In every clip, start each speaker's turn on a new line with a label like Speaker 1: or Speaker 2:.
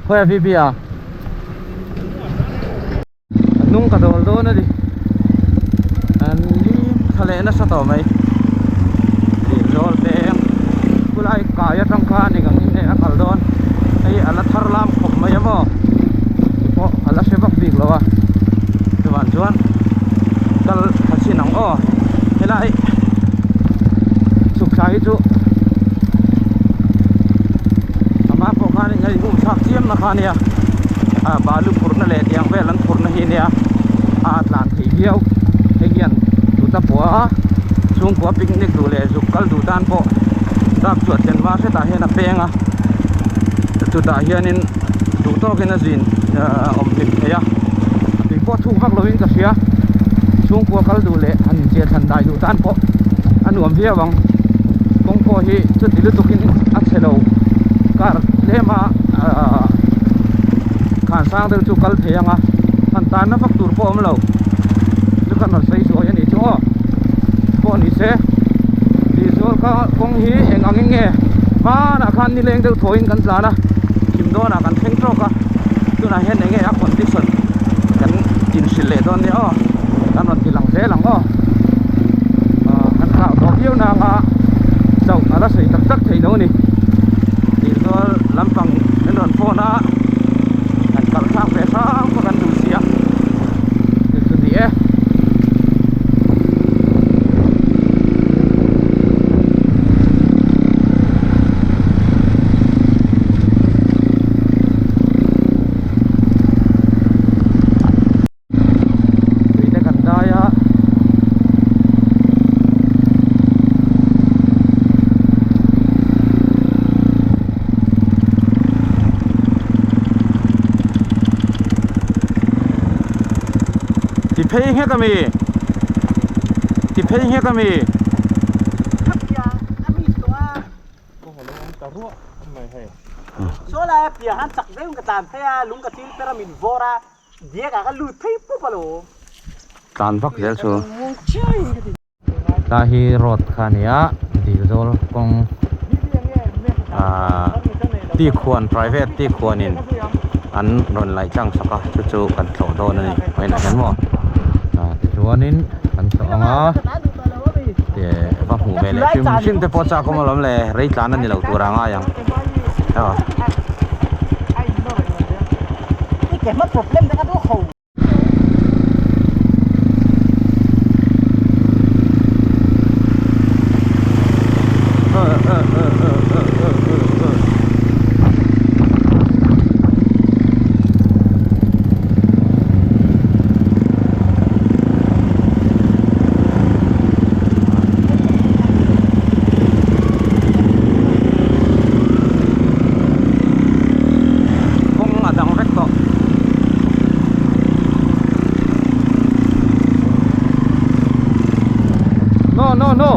Speaker 1: Khawi a VB a? A hnung ka dawl dawn a ni. An lim thla leh nasa tawh mai. Dilzawl peng khulai kai atang khan eng angin nge a kal dawn. Hei a la thar lam khawp mai a maw tih pawh a la hre vak bik lo a. Chuvang chuan kal tha chin ang aw. Helai chhuk thla hi chu amah pawh khan in a inhung thlak chiam na kha a nia. Ah balu phurhna leh tiang vel an phurhna hi nia a tlan theih viau hei hian tuta pawh a chhungkua picnic duh leh zuk kal duh tan pawh dak chu a thlen hma hretah hian a peng a chutah hianin duh tawkin a zin ahh awm hlim thei a a tui pawh thuk vak lovin ka hria chhungkua kal duh leh han inchiah thlan dai duh tan pawh a nuam viau ang kawng pawh hi chuti lutukin a chhe lo car tlem a ahh khan sang deuh chu kal thei ang a han tanna vak tur pawh a awm lo chu khan rawn sawi zuai a nih chu aw pawh ni se tihzual kha kawng hi eng angin nge hmanah khan nileng deuh thawiin kan tlan a thim dawnah kan thleng tawk a tunah hian eng nge a condition kan inhrilh leh dawn nia aw kan rawn ti lang zel ang aw ah kan chau tawh viau nang a chauh a la sawi tak tak thei lo a ni tihzual lampang min rawn phone a kan kal thlak ve hrang pawh kan duh si a chu chu ni e. Tui te kan dai a. Ti phei nghek a mi ti phei nghek a mi
Speaker 2: Saw lai a piah han chak deuh ka tlan phei a lung ka chil per a min vawr a diak ah ka lut phei pup alawm.
Speaker 1: Tlan vak zel chu. Tlai hi road kha a ni a Dilzawl kawng ahh tea khuan private tea khuanin an rawn laih tlang sak a chu chu kan tlawh dawn a ni vawiinah hian maw ah tichuanin kan tlawh ang a va hmuh ve leh hrim hrim te pawh chak awm alawm le rei tlan a ni lo tur a ngai ang aw. Kawng a dang vek tawh. No no no.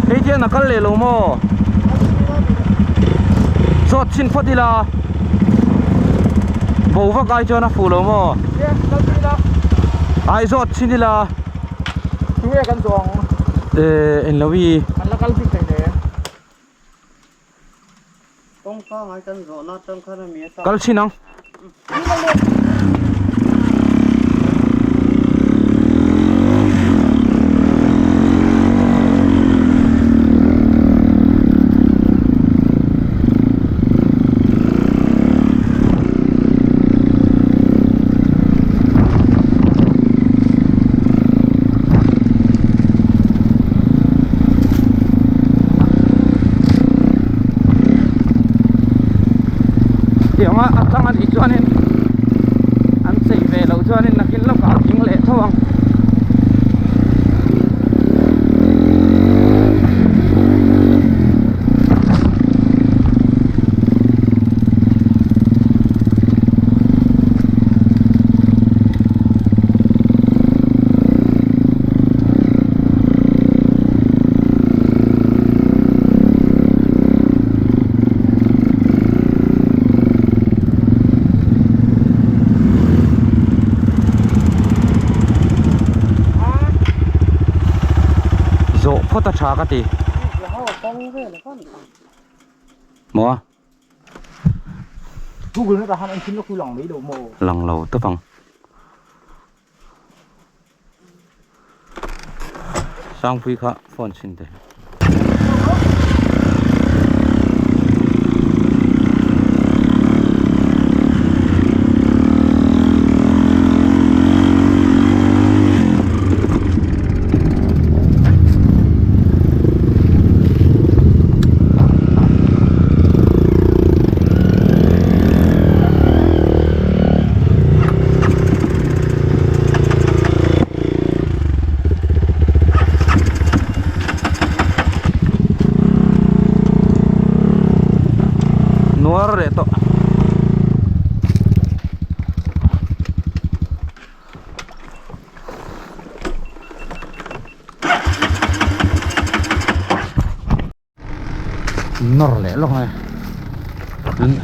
Speaker 1: Hei hian a kal leh lo maw? Zawt chhin phawt ila. Bo vak ai chuan a fuh lo maw? Ai zawt chhin ila.
Speaker 2: Tunge kan zawh ang?
Speaker 1: Eh englo i.
Speaker 2: An la kal bik thei hle. Kawngka ngai kan zawhna atang khan a mi a
Speaker 1: Kal chhin ang. Tianga a tang a nih chuanin an chei ve loh chuanin nakin lawkah a thing leh tho ang. a tha ka ti. Maw?
Speaker 2: Google na tah khan an thil lawk chu lang mai lo maw?
Speaker 1: Lang lo tawp ang. Sangpui kha phone chhin teh. Nuar leh tawh. Nawr leh lawk a ni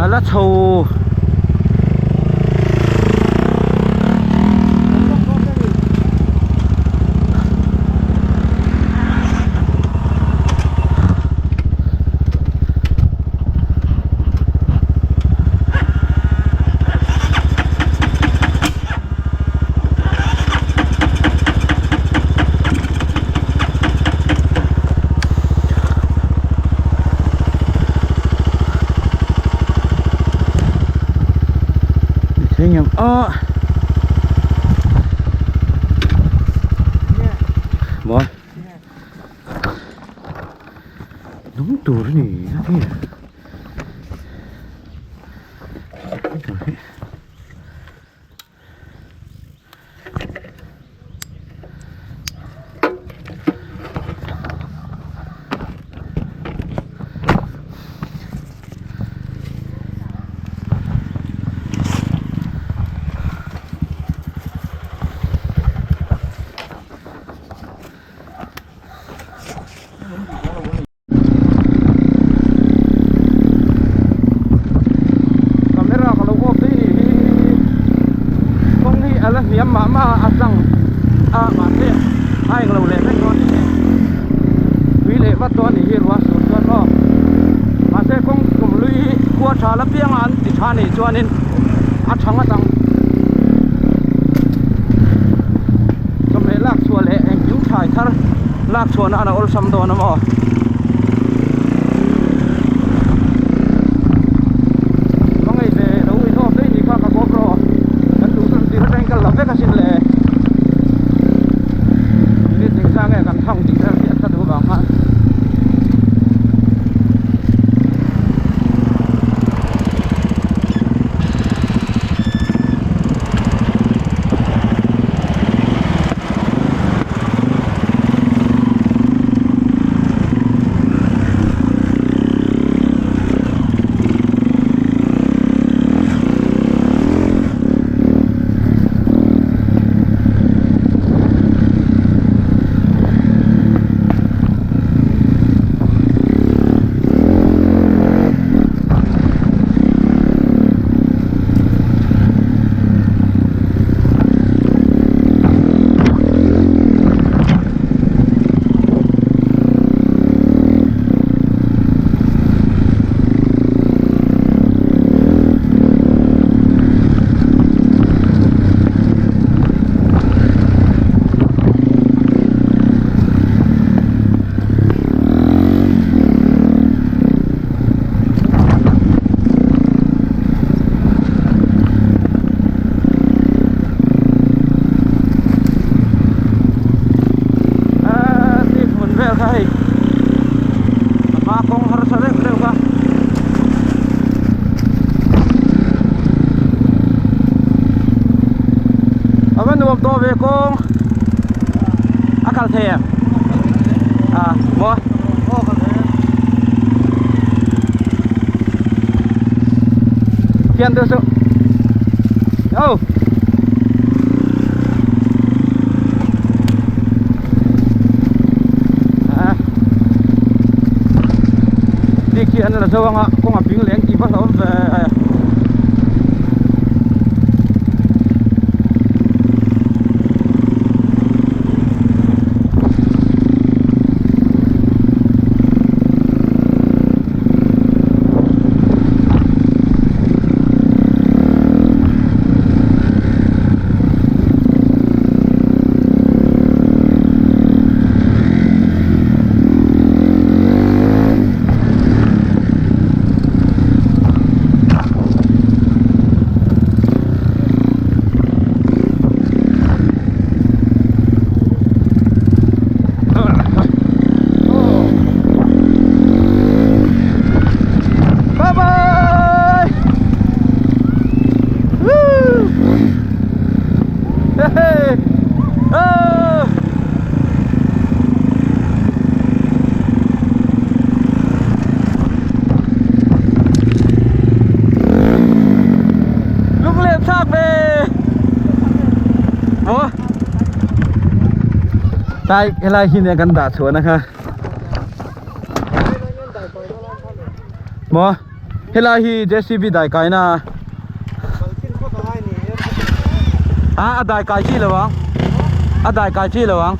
Speaker 1: A la chho A maw nung tur a ni a ti. Camera ka lo off daih nih hi kawng hi a la hniam mah mah a a tlang a mahse a eng lo leh vek dawn a ni hi tui leh vat dawn a nih hi ruah sur chuan maw mahse kawng kum lui hi khua tha la piang a an ti tha nih chuanin a tha ngawt ang chawhmeh lak chhuah leh engkim thlai thar lak chhuah nan a awlsam dawn a maw. Ka ngei ve lo inhawp daih ni kha ka GoPro kan duh tan tir atangin ka la vek asin le minute engzah nge kan thang tih vel hi a tla duh vang khan. Aaa hmun vel kha hei a hma kawng harsa deuh deuh kha a va nuam tawh ve kawng a kal thei em a maw. Kian deuh suh. Oh. Ah. Bik hi an la zo anga kawng a ping leng tih va hlauhawm ve. Bye bye. Woo. Hey. Oh. Lung leh thlak ve. Maw. Tlai helai hi nia kan dah chhuahna kha. Maw helai hi JCB dai kaina a a dai kai chi lo ang a dai kai chi lo ang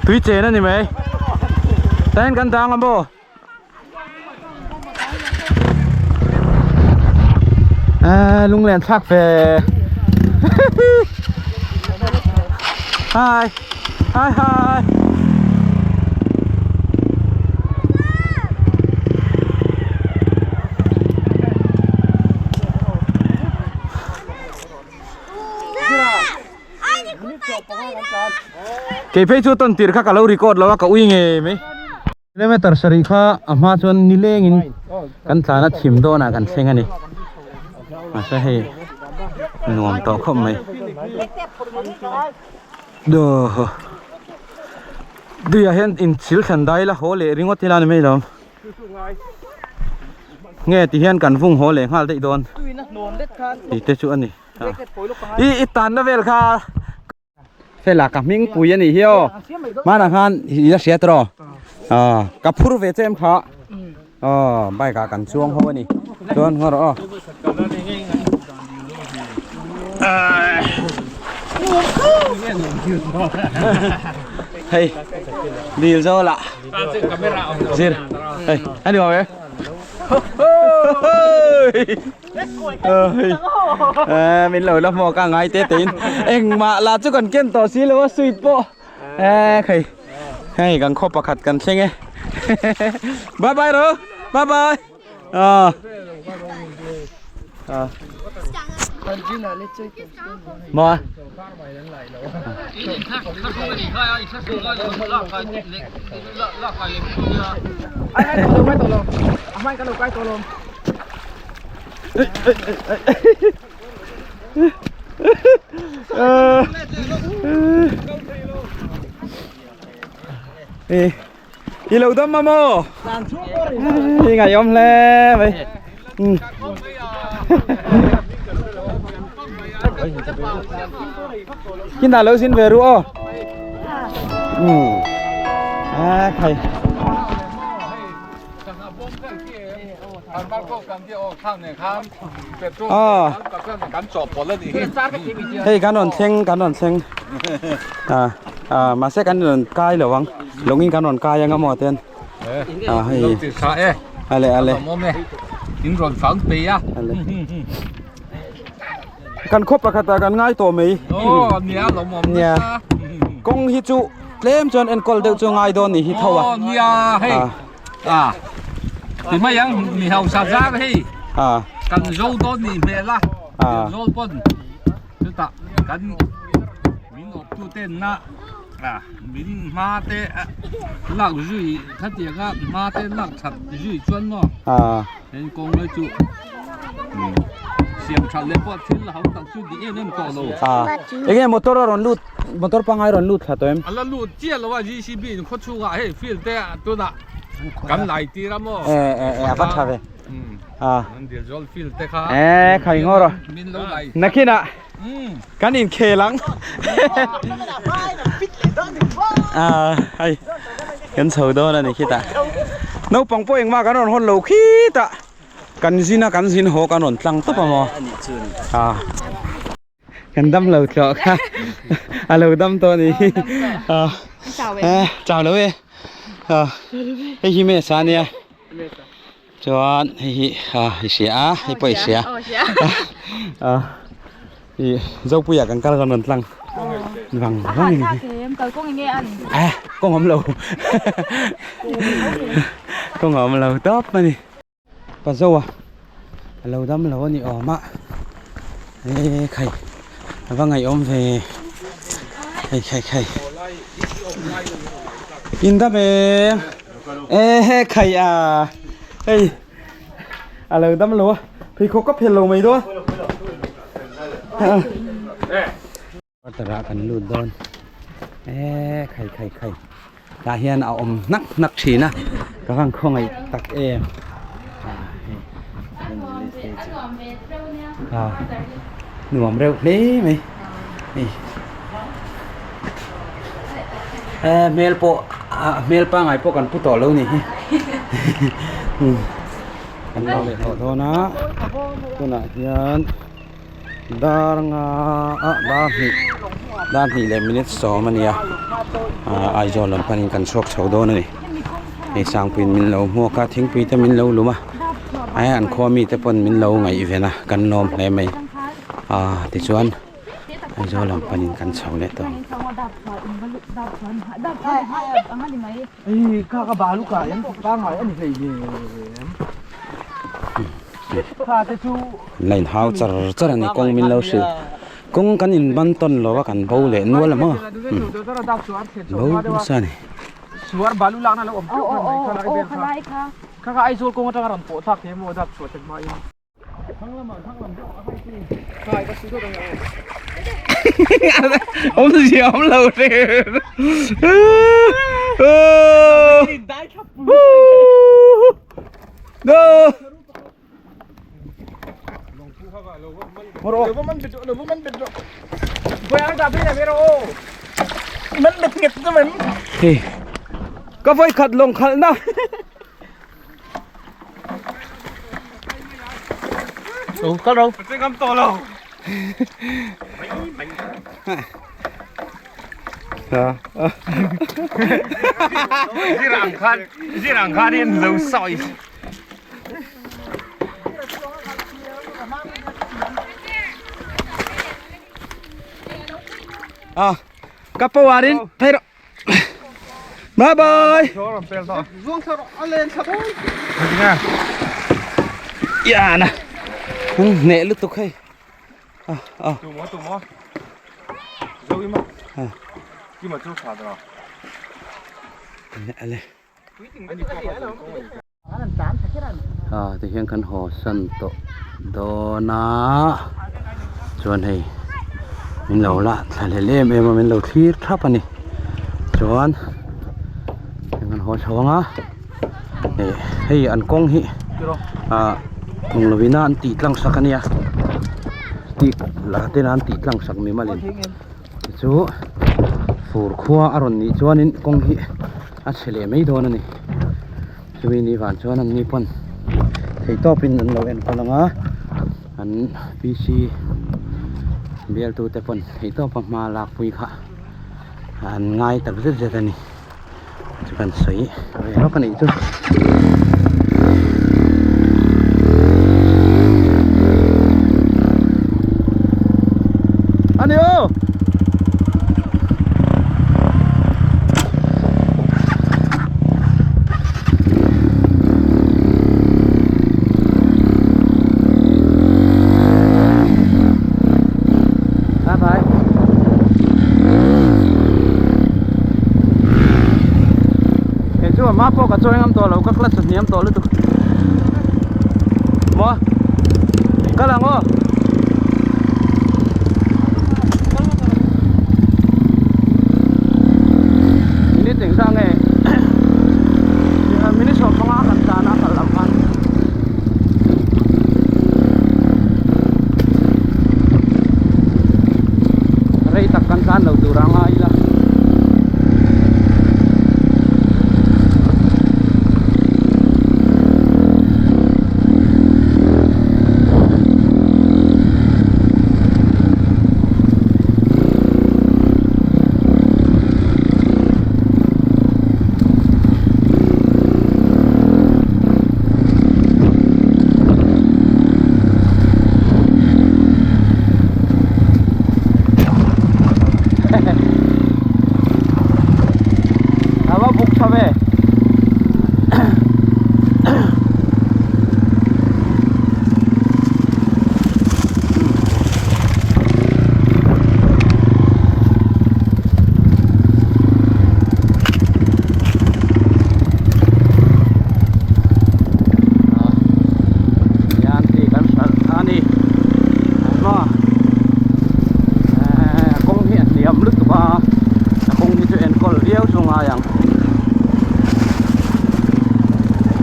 Speaker 1: tui chen a ni mai tain kan dang a maw À, lung len thlak ve hi hi hi Kei phei chu tawn tir kha ka lo record lo a ka ui ngei mai. Kilometer sarih kha a hma chuan nilengin kan tlan a thim dawnah kan thleng a ni. Mahse hei nuam tawh khawp mai. Tuiah hian inchhil thlan dai ila haw leh ringawt ila ni mai lo. Nge ti hian kan vung haw leh nghal daih dawn. Tih te chu a ni. I i tanna vel kha. Fela ka hming pui a nih hi aw hmanah khan i la hria tawh aw ka phur ve che em kha aw bike ah kan chuang ho a ni chuan ngaw rawh aw hei dil zo lah zir hei a ni awm em min lo la hmuak a ngai te tein engmah lah chu kan ken tawh si lo a sweet pawh hei hei kan khaw pakhat kan thleng e bye bye ro bye bye maw I lo dam a maw? I ngaihawm hle mai. Kinah lo zin ve ru aw. A khai. Hei kan rawn thleng kan rawn thleng ah ah mahse kan rawn kai lo ang lawngin kan rawn kai anga maw ten ah hei ale ale
Speaker 3: in rawn fang pe a
Speaker 1: ale kan khaw pakhat ah kan ngai tawh mai
Speaker 3: aw nia lo mawm
Speaker 1: nia kawng hi chu tlem chuan enkawl deuh chu ngai dawn ni hi tho a
Speaker 3: nia hei À, thì mấy anh mì hồng sạt ra thì
Speaker 1: à
Speaker 3: cần dâu đó nị mẹ la
Speaker 1: À.
Speaker 3: dâu bún chúng ta cần mình ngọc tu tên na à mình ma tê lạc duy thắt tiệc á ma tê lạc chặt duy chuẩn nó
Speaker 1: à
Speaker 3: nên con nói chú xiêm chặt lên bọn thiên là hậu tặng chú đi em em tỏ lộ
Speaker 1: à enge motor a rawn lut motor pangai rawn lut thla tawh em
Speaker 3: à là lut chia là JCB khó chú ngại hết phiền tê tôi nè cắm lại tí lắm
Speaker 1: e e e a va tha ve À.
Speaker 3: An Dilzawl field te kha.
Speaker 1: E khai ngawr a.
Speaker 3: Min lo lai.
Speaker 1: Nakinah kan inkhel ang. À hei kan chho dawn a ni khitah. Naupang pawh engmah kan rawn hawn lo khitah. Kan zin a kan zin haw kan rawn tlang tawp a maw. À. Kan dam lo thlawh kha a lo dam tawh a ni hi a chau lo e hei hi mesa a nia chuan hei hi i hria a hei pawh i hria a ih Zopuia kan kal kan rawn tlang vang vang in a kawng awm lo kawng a awm lo tawp a ni. Pa zo a a lo dam lo a ni awm a e khai a va ngaihawm ve hei khai khai in dam em e he khai a hei a lo dam lo a pheikhawk ka phel lo mai dawn Quarter ah kan lut dawn e khai khai khai tah hian a awm hnak hnak thin a ka van khawngaih tak em a nuam reuh hle mai hei e hmel pawh a hmel pangngai pawh kan pu tawh lo ni hi kan lo leh tawh dawn a tunah hian. Dar nga ah dar hnih dar hnih leh minute sawm a nia ah Aizawl lam panin kan chhuak chho dawn a ni hei Sangpuiin min lo hmuak a thingpui te min lo lum a ai an khua mite pawn min lo ngaihven a kan lawm hle mai ah tichuan Aizawl lam panin kan chho leh tawh ang. La in hau char char a ni kawng min lo hrilh kawng kan in ban tawn lo a kan bo leh nual a maw bo nasa a ni. Awmzia awm lo hrim Go! Hey. Ka voi khat lawng khalh na.
Speaker 2: Kal ro.
Speaker 3: Zirang khan in lo sawi.
Speaker 1: À, ka pawarin phei rawh. Bye bye. Yana. Hneh lutuk hei. A tihian kan haw san tawh dawn a chuan hei min lo la thla hlel em em a min lo thlir thap a ni chuan kan haw chho ang a ih hei an kawng hi ah eng lovin a an tih tlang sak a nia stick la ten a an tih tlang sak mi malin chu fur khua a rawn nih chuanin kawng hi a chhe leh mai dawn a ni chumi ni vang chuan an ni pawn theihtawpin an lo enkawl ang a an P C bialtu te pawn theihtawpa hma lakpui kha an ngai tak zet zet a ni chu kan sawi ve lawk a nih chu. Ani aw. Bye bye. Hei chu a hma pawh ka chawi ngam tawh lo ka clutch a hniam tawh lutuk. Maw kal ang aw. Minute eng zah nge minute sawm panga kan tan a kal lam khan. an tlan lo tur a ngai ila. A va buk tha ve hian hei kan hralh a ni maw eee kawng hi a hniam lutuk a a kawng hi chu enkawl viau chu ngai ang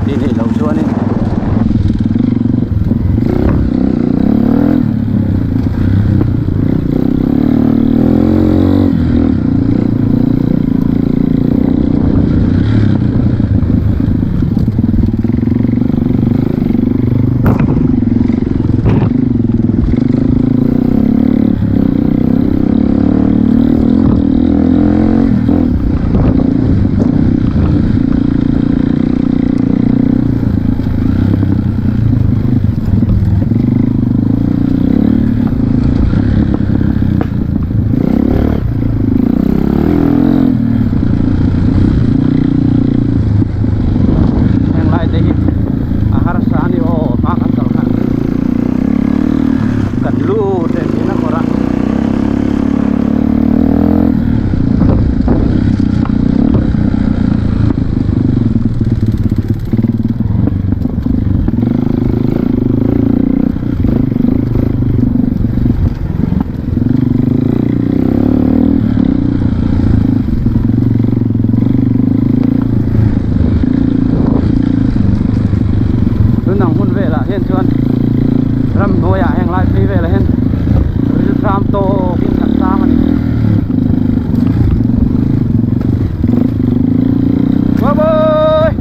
Speaker 1: tih neih loh chuanin. Heng lai te hi a harsa a ni aw hma kan kal khan kan lut leh thin a kawr a. Tunang hmun velah hian chuan ramhnuaiah heng lai phei velah hian rilhram tawkin kan tang a ni. Bye bye.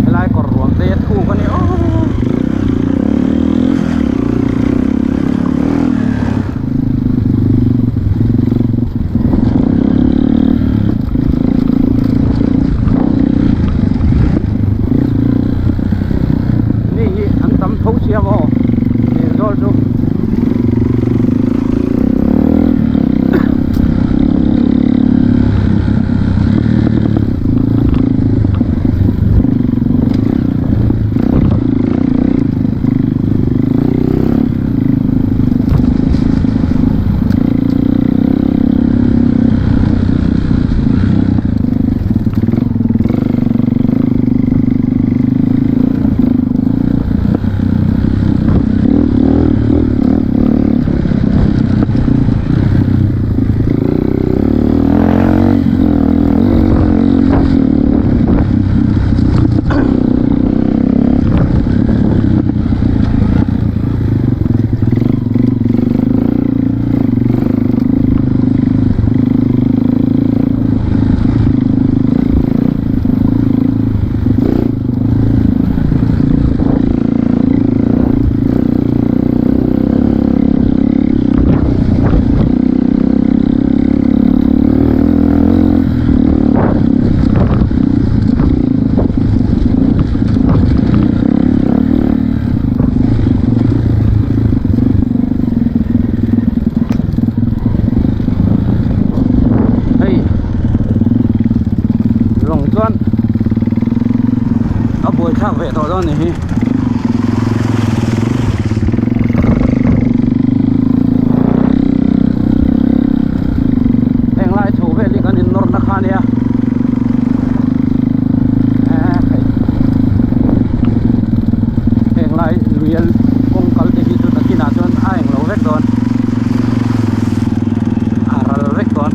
Speaker 1: Helai kawr ruam te a thuk a ni aw. Mi hi an tam tho sia maw dil zawl chu. Hei lawng chuan a buaithlak ve tawh dawn a ni hi. Heng lai chho vel hi kan innawr na kha a nia heng lai lui kawng kal te hi chu nakinah chuan a englo vek dawn a ral vek dawn.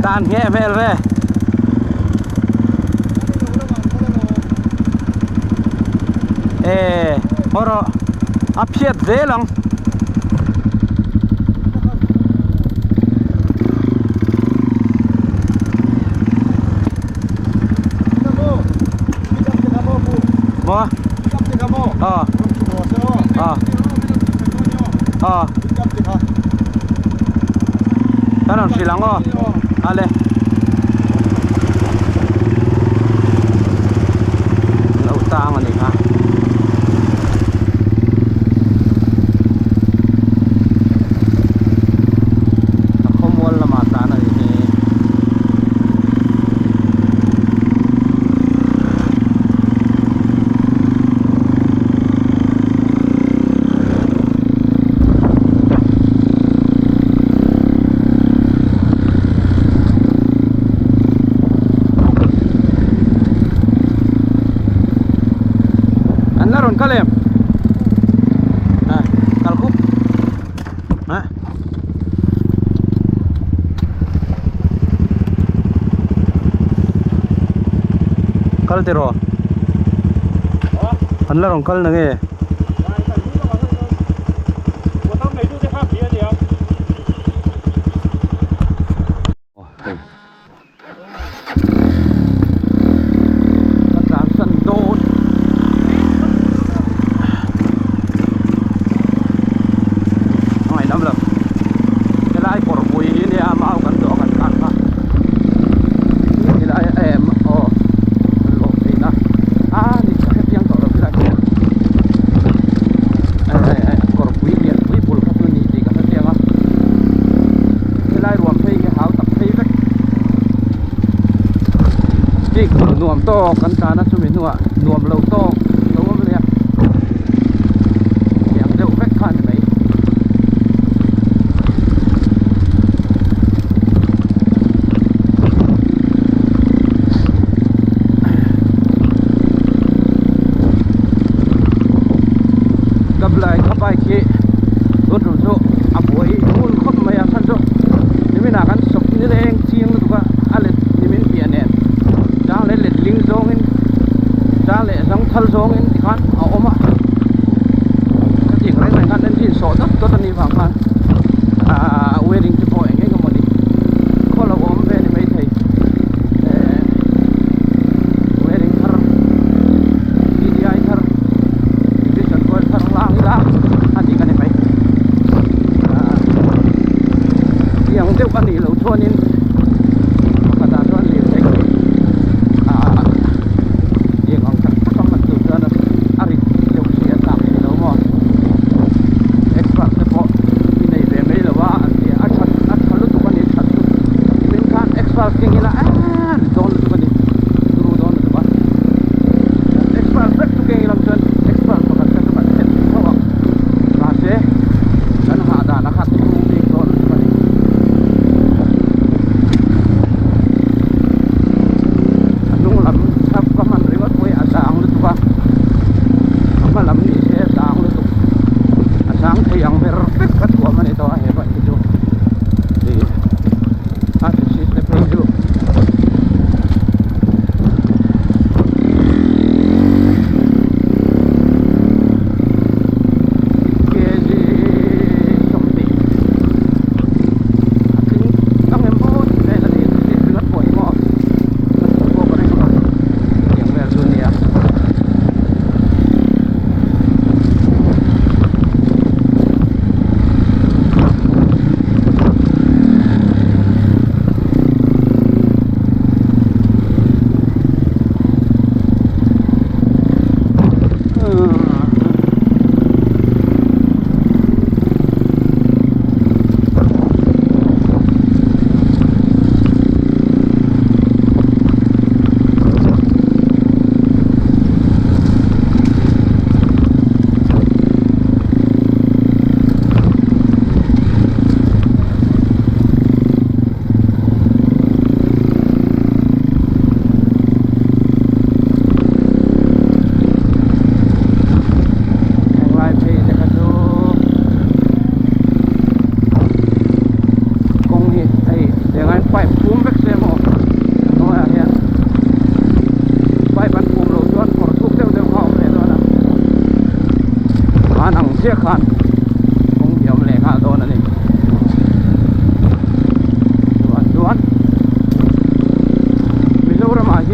Speaker 1: Tlan ngheh hmel ve. E haw rawh a phiat zel ang. Maw? Aw. Aw. Aw. Kan rawn hrilh ang aw. Ale. Lo tang a ni kha. A khawmual lamah tlan a ni hi. An la rawn kal em? À, kal khup. À. Kal tiraw? An la rawn kal na nge? Ka tlan san dawn a ngaihnam lo helai kawr pui hi nia mau kan dawh a kan khan kha helai em aw lawh theihna a ni ka hrechiang tawh lo khilai chu kawr pui lian pui bul kha chu a ni tih ka hrechiang a helai ruam phei hi hau tak phei vek bik nuam tawk kan tlan a chumi hnuah nuam lo tawk lo awm leh a tiang deuh vek kha a ni mai. Ka blai ka bike hi tun tum chu a buai ngun khawp mai a chhan chu nimin ah kan sawp nileng chiang lutuk a a let nimin piah nen chang leh let ling zawngin chang leh zang thal zawngin tikhan a awm a khatiang reng reng khan engine sawh dawt dawt a nih vang khan ahh wearing te pawh eng eng emawni khaw lo awm ve a ni maithei ehh wearing thar T D I thar ignition coil thar lang ila a dik a ni mai ahh tiang deuh a nih loh chuanin pakhatah chuan lirthei ahh tiang ang tak tak a hman tur chuan a rit deuh si a tlak thei lo maw extra te pawh i nei ve mai lo a an ti a a that a tha lutuk a ni that chu tin khan extra keng ila eee rit dawn lutuk a ni turu dawn lutuk a extra vek chu keng ila chuan extra pakhat kha chu kan thlen thei tho ang mahse kan hah dan a khat chu bik dawn lutuk a ni. A hnung lam chhap ka hman ringawt pawh hi a zang lutuk a a hma lam ni se a zang lutuk a zang thei ang ber vek ka thuam a ni tawh a he bike hi chu ih a chassis te phei chu.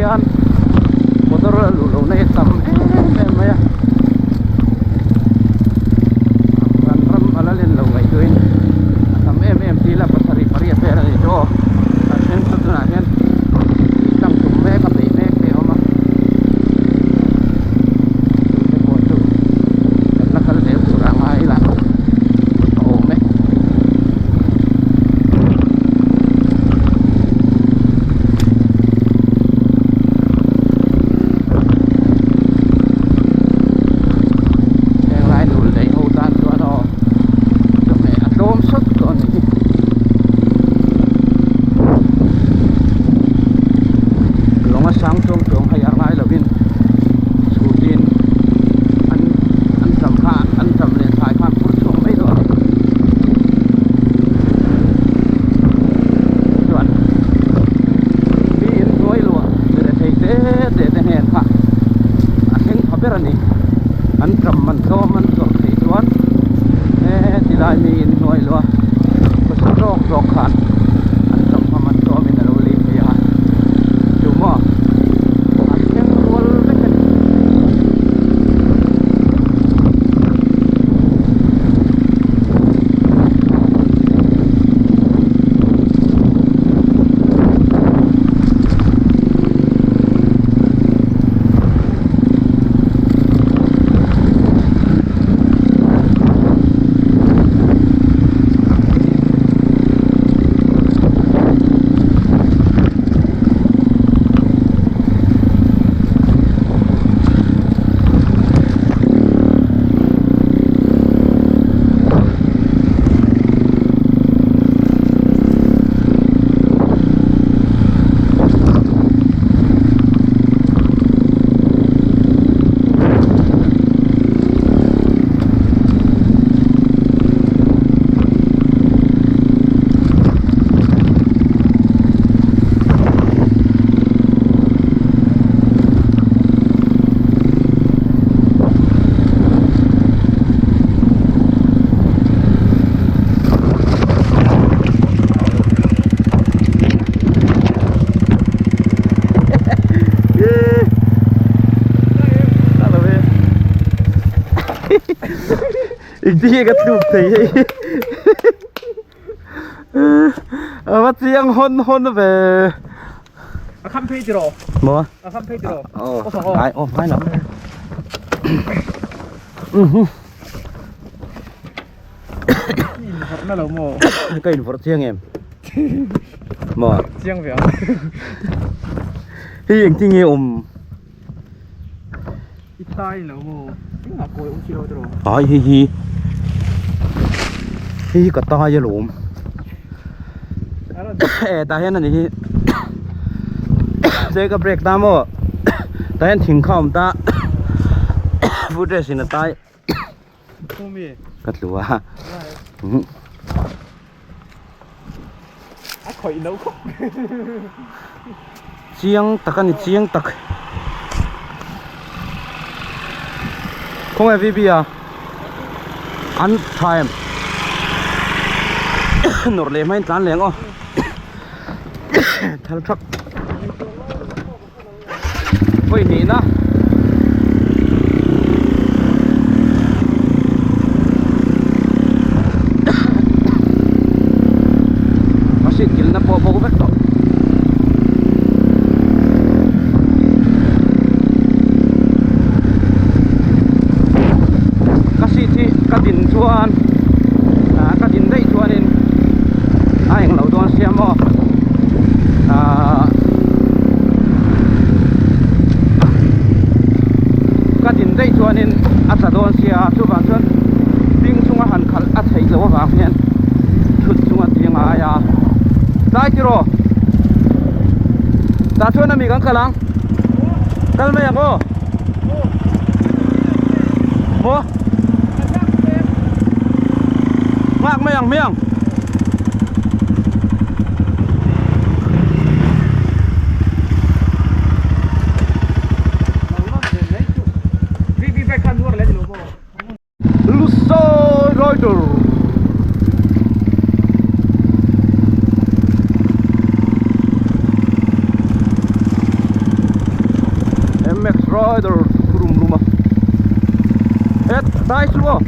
Speaker 1: hian motor a luh lohna hi a tam em em mai a kan ram a la len lo ngaihtuahin a tam em em tih ila pasarih pariat vel a ni chu aw a then chu tunah hian tih tlang tum mek a beih mek te a awm a chute pawh chu kan la kal zel tur a ngai ila a awm e. Henglai nul daih ho tan chuan aw chawhmeh a tlawm sawt tawh a ni hi. Lawng a sang chuang chuang hei a ngai lovin chhutin an an tam kha an tam leh thlai khan phur chhuak mai dawn a ni. Chuan mi inhnuai luah rethei te te te hnen kha a thleng pha ber a ni. An tam man tlawm an chawlh theih chuan he tilai mi inhnuai luah khawsa zawk zawk khan an tam kha man tlawmin a lo lei thei a chu maw a thleng rual vek a ni. Engtin nge ka tluk thei hei a va chiang hawn hawn ve
Speaker 2: a kham phei tiraw
Speaker 1: maw
Speaker 2: a kham phei tiraw
Speaker 1: aw ai aw hmai lam
Speaker 2: Invawrhna lo maw?
Speaker 1: Ka invawrh chiang em? Maw?
Speaker 2: Chiang ve ang.
Speaker 1: Hei engtin nge awm?
Speaker 2: I tai lo maw? Engmah kawi awm si lo tiraw?
Speaker 1: Ai hei hi hei hi ka tai alawm. E tah hian a ni hi che ka break ta maw tah hian thing kha a awm ta footrest in a tai. Ka tlu a.
Speaker 2: A khawih no khawp.
Speaker 1: Chiang tak a ni chiang tak. Khawnge VB a? An tha em? Nawrh leh hmain tlan leh ang aw. Thal thak. Vawi hnihna a seat kilhna pawh a bo vek tawh. Ka seat hi ka din chuan ah ka din daih chuanin a englo dawn sia maw ah. Ka din daih chuanin a tla dawn sia chuvang chuan ding chunga han khalh a theih loh avang hian thut chunga ti ngai a tlai tiraw tah chuan ami kan kal ang kal mai ang aw maw nghak mai ang hmiang. Lusai Rider Het dai chu aw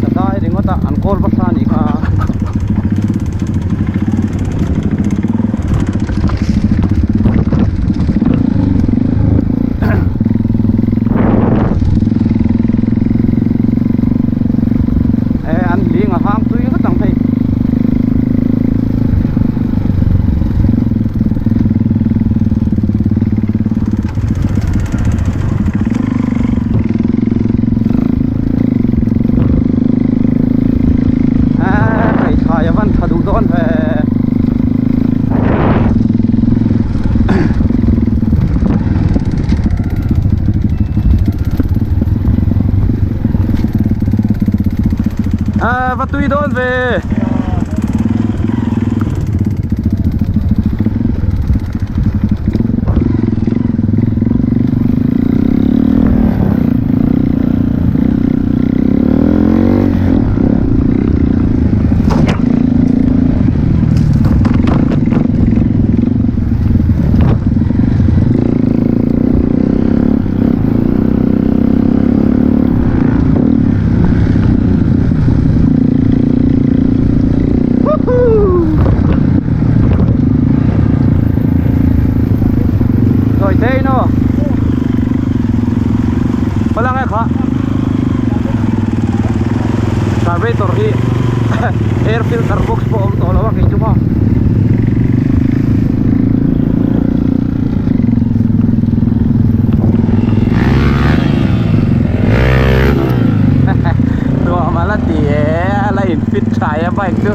Speaker 1: ka dai ringawt a an kawl basa a nih kha. E an hling a hang tui ngawt ang hei. A pheichhai a van tha duh dawn ve. A va tui dawn ve. Rồi thế nó Có lăng hay không? Carburetor hi air filter box pawh a awm tawh lo a kei chu maw. Nuam a la ti e a la in fit tha e bike chu.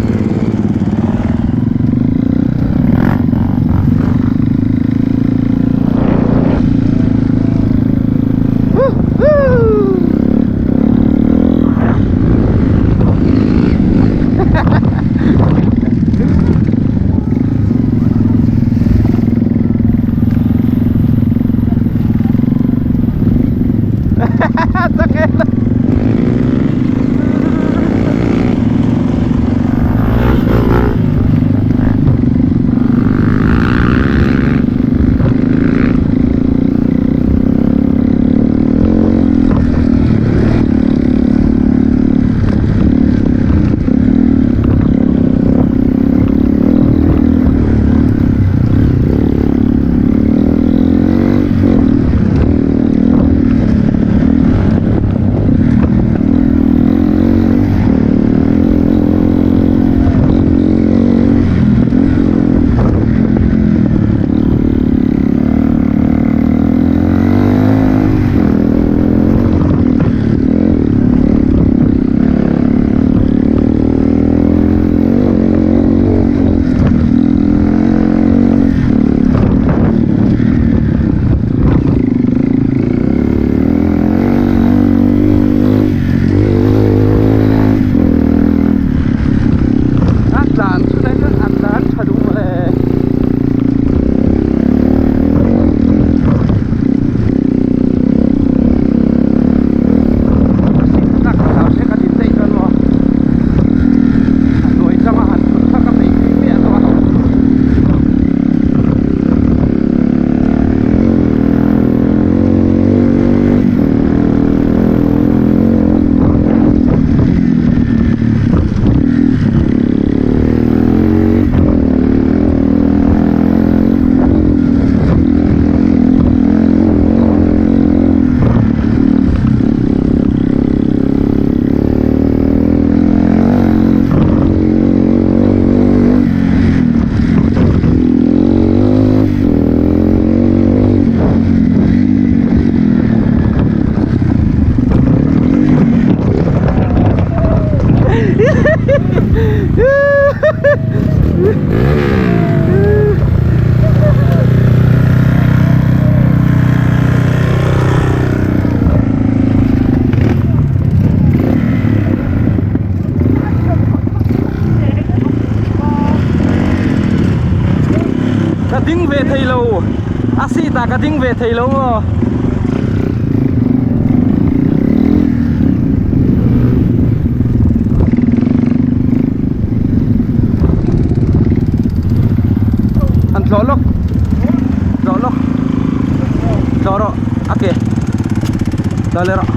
Speaker 1: A tlan chu tlai chuan a tlan tha duh mawle. A seat tak a zau hrek a din daih chuan maw a hnuai changa han thut kha ka peih pui miah lo a. Ka ding ve thei lo a seat ah ka ding ve thei lo maw. An tlawh lawk tlawh lawk tlawh rawh a ke tlawh leh rawh.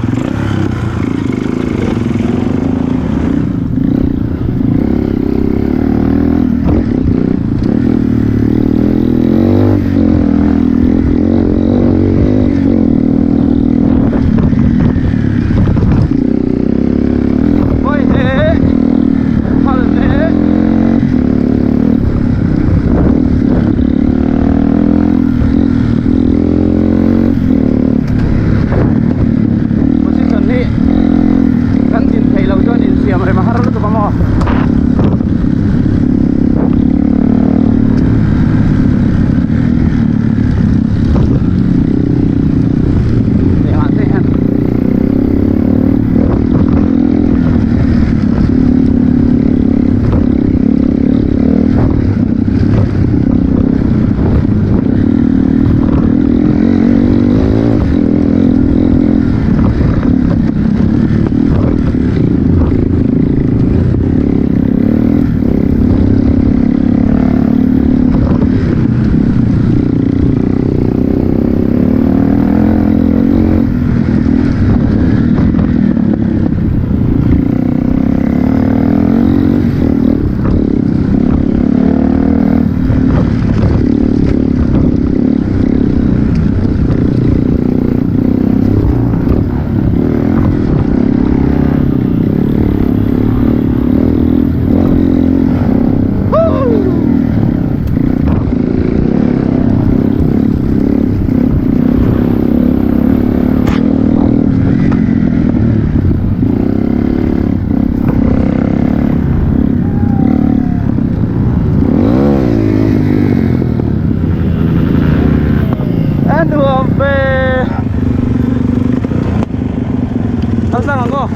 Speaker 1: Kal tlang ang aw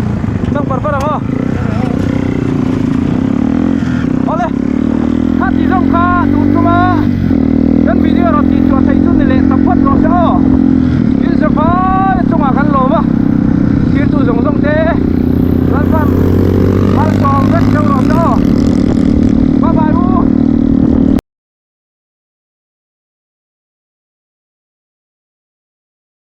Speaker 1: tlang par par ang aw awle kha ti zawng kha tun tuma.